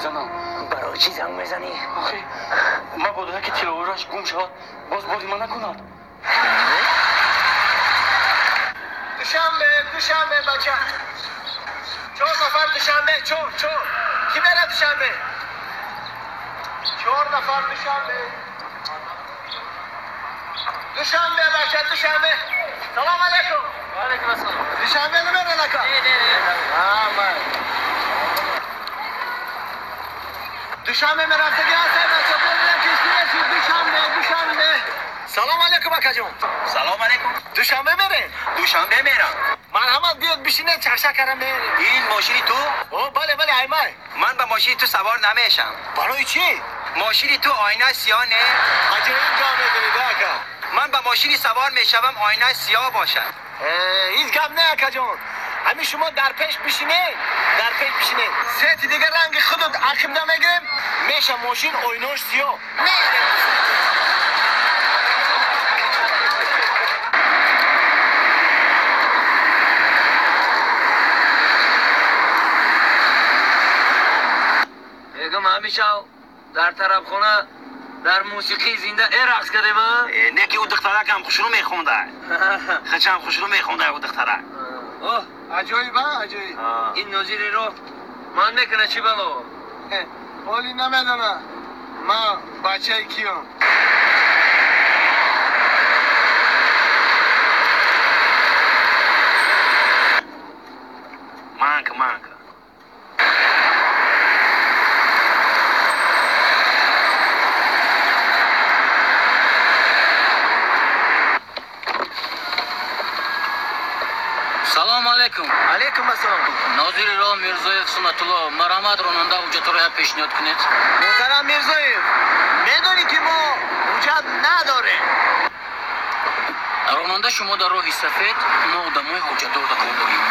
мезанам. Барои чӣ занг мезанӣ? Охи, мабодо яке тиллоораш гум шавад, боз бори ман накунад. Душанбе, Душанбе, бача. 4 нафар Душанбе, чор, чор. Ки мера Душанбе? 4 нафар Душанбе. Душанбе, бача, Душанбе. Салом алейкум. Ва алейкум ассалом. Душанбе намера нака? Не, не, не. Амай. Душанбе мерафтагӣ ҳастем, бача. Бубинем ки чӣ Душанбе, Душанбе. Салом алейкум, акаҷон. Салом алейкум. Душанбе мерем? Душанбе мерам. Марҳамат, биёд бишинед, чакчак кара мерем. Ин мошини ту? О, бале, бале, аймай. Ман ба мошини ту савор намешам. Барои чӣ? Мошини ту оина сиёҳ не? Аҷоиб гап мезанед, ака. Ман ба мошини савор мешавам, оина сиёҳ бошад. Ҳеҷ гап не, акаҷон. Ҳамин шумо дар пеш бишинед, дар пеш бишинед. Сети дигар ранги худут ақибда мегирем, меша мошин оинош сиёҳ. Мерем. Мегам ҳамеша дар тарабхона дар мусиқии зинда рақс кардем, а? Не ки ӯ духтаракам хушрӯ мехонда. Хачам хушрӯ мехонда ӯ духтарак. Оҳ, аҷоиб, а, аҷоиб. Ин нозири роҳ ман мекунад чӣ бало? Ҳоли намедонам. Ман бачаи киём. Манка, манка. Салом алейкум. Алейкум ассалом. Нозири роҳ Мирзоев Суннатулло, марҳамат, ронанда ҳуҷҷатро пешниҳод кунед. Муҳтарам Мирзоев, медонӣ ки мо ҳуҷҷат надорем. Ронанда, шумо дар роҳи сафед, мо одамои ҳуҷҷатдор дар кор дорем.